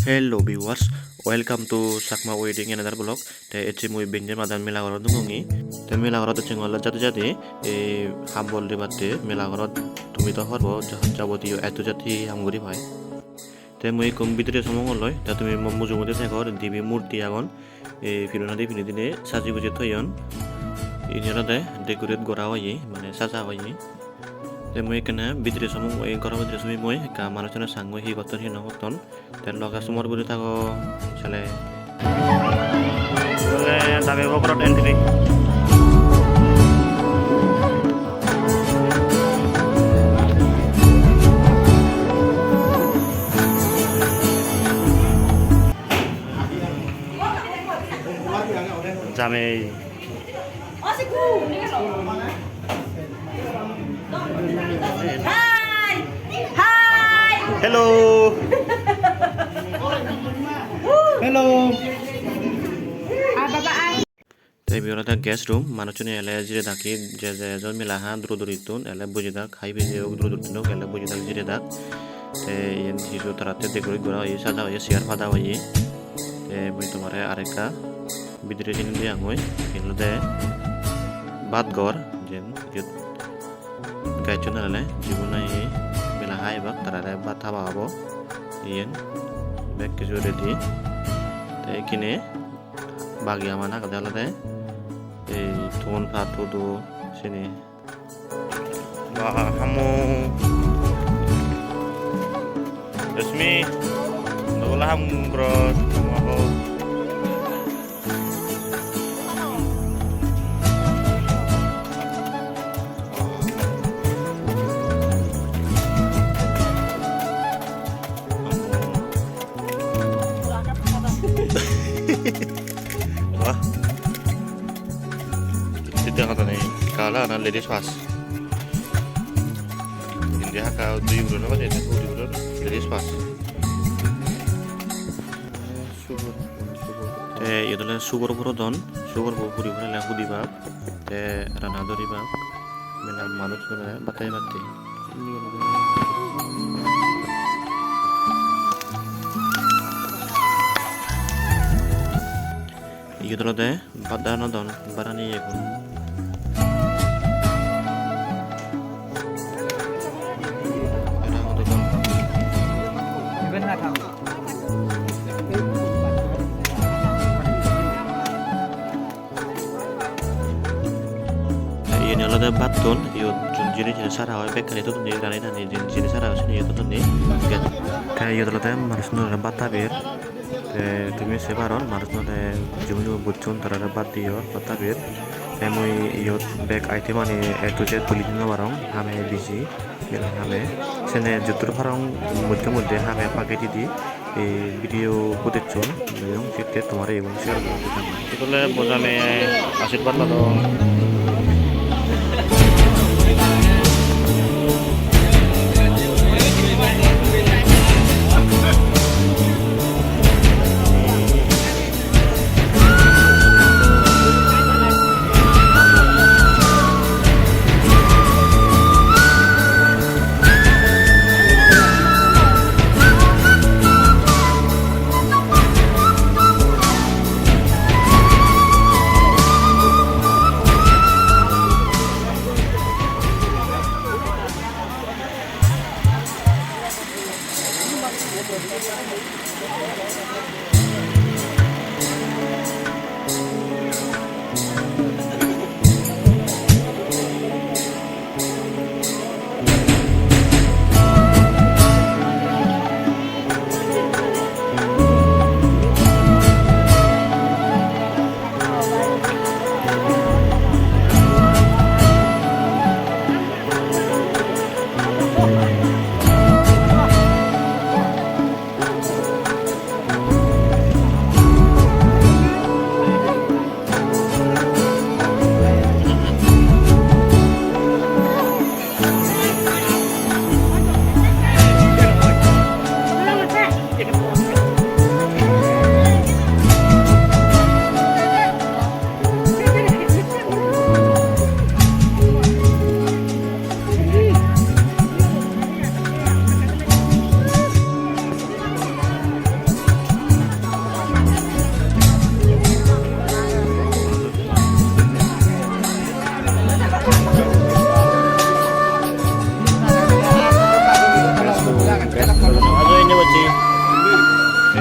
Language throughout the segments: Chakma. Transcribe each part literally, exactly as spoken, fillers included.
Hello viewers, welcome to Chakma Wedding another vlog. Te ecche mui Benjen madan mela gorot dungongi. Te mela gorot ecche ole jade jade ei hambol dibatte mela gorot tumi to horbo ja-, jabotiyo A to Z hi ham guri pai. Te mui ekko bidire somong loi, te tumi mo mujungedi degor dibe murti agon. Ei pirona di pini dine saji guji toyon. Ini olode decorate gora oye, mane saja oye. Te mui ekkene bidire somong, ei goro bidire somong mui ekka manuchune sangoi hi gotton hi no gotton. Te loge sumor guri thago sale. Ole dame bo gorot entry. Jamei. Hi! Hi! Hello! Hello! Te ibe olode guest room, manuchune ele jire dak hi, je je ejon mela ha duro durittun ele buji dak, hai pije ok duro durittun ok ele buji dak jire dak. Te iyen hissu tarattun decorate gora oye, saja oye, chair pada oye. Te mui tomare arekka bidire jeinei degangoi, iyen olode bhat ghor, jen iyot gajchun olode jigun nahi mela ha ebak tarare bhat haba obo. Iyen bek kiju ready. Te ikkine bagi aman agede olode ei ton pat hudu sini. Wah, hamu. Resmi, dogola ham gros, hamu ago. Wah. Sida hotani kala na ladies first. Indi haka dui guro no bade, dui guro ladies first. Te iyot ole sugor puro don, sugor bo puri puri le hudi bak. Te rana duri bak, mela manuj mela batte batte. Iyot olode bhat ranodon, barani iyegun. Iben na thang. Te iyeni olode bhatton, iyot jun jinis sara oi bekkani tottun, rani rani jin jinis sara oi sini iyot tottun. Te iyot olode manuchunore bhat haber. Te tumi se paror manuchunore jigun jigun bojjon tarare bhat diyor, bhat haber. Te mui iyot bek item ani A to Z tuli di no parong, hame busy. Hame sene juttur parong moddhe moddhe hame pagei didi ei video footage-un leyong, sitte tomare igun share guri didong. Ikko ole bojame ashirbad lodon.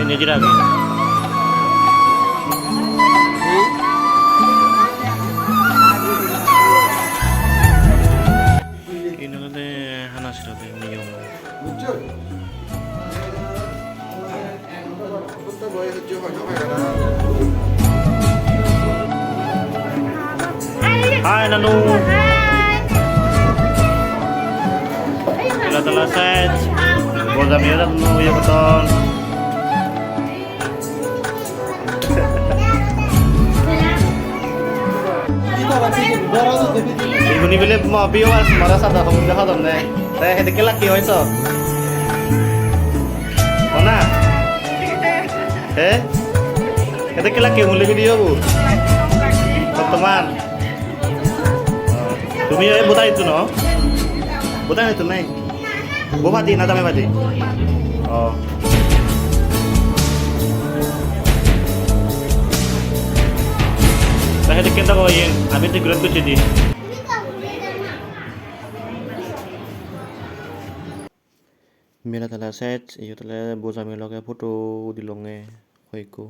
Nijera. Iyen olode hana sirode niyom. Hi, Nanu. Tala tala set. Boja miyo nanu yo koton. Iguni bile mo viewers mara sada hobor de hodon ne. Te hede kela ki hoito? Ona? He? Hede kela ki mule video bu? Bottoman. Tumi ei bodai tu no? Bodai tu nai? Bo padi na jamei padi? Oh. Ta hede kenda bo yen, ami te gulat kuchi di. Mela tala set, iyot ole bojami loge photo udilonge hoyekko.